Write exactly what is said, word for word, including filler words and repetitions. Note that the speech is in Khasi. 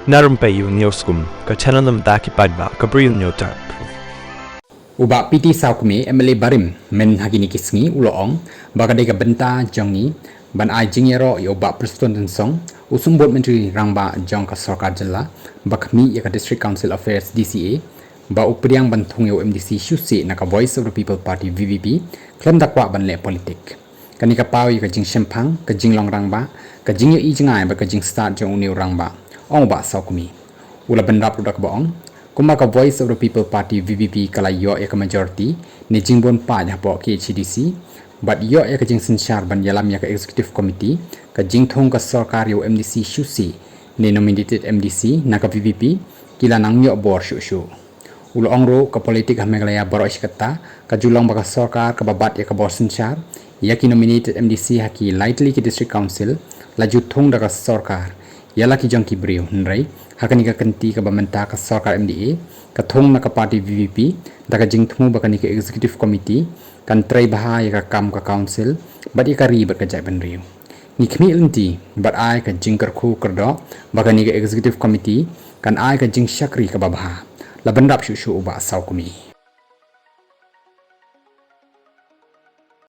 Na rympei ïa u News Kum, ka channel na bynta ki paidbah ka Bri u Hynñiewtrep. U Bah P T Sawkmie, M L A barim, mynhynne ha kine ki sngi u la ong ba ka dei ka bynta jong ngi ban ai jingïaroh ïa u Bah Prestone Tynsong, u Symbud Myntri Rangbah jong ka Sorkar Jylla, ba khmih ïa ka District Council Affairs, D C A, ba u pdiang ban thung ïa u M D C shuh shuh na ka Voice of the People Party, V P P, khlem da kwah ban leh politik. Kane ka paw ïa ka jingshemphang, ka jinglong rangbah, ka jingïohi jngai bad ka jingstad jong une u rangbah, ong u Bah Sawkmie. U la bynrap ruh da kaba ong, kumba ka Voice of the People Party, V P P, ka la ïoh ïa ka majority ne jingbun paid hapoh K H A D C, bad ïoh ïa ka jingsynshar ban ïalam ïa ka Executive Committee, ka jingthung ka sorkar ïa u M D C shuh shuh ne nominated M D C na ka V P P, ki la nang ïoh bor shuh shuh. U la ong ruh ka politik ha Meghalaya baroh shi katta ka ju long ba ka sorkar kaba bat ïa ka bor synshar ïa ki nominated M D C ha ki lai tylli ki District Council la ju thung da ka sorkar ïa la ki jong ki briew, hynrei ha kane ka kynti kaba mynta ka sorkar M D A ka thung na ka party V P P da ka jingthmu ba kane ka Executive Committee kan trei bha ïa ka kam ka Council bad ïa ka ri bad ka jaitbynriew. Ngi khmih lynti bad ai ka jingkyrkhu kyrdoh ba kane ka Executive Committee kan ai ka jingshakri kaba bha, la bynrap shuh shuh u Bah Sawkmie.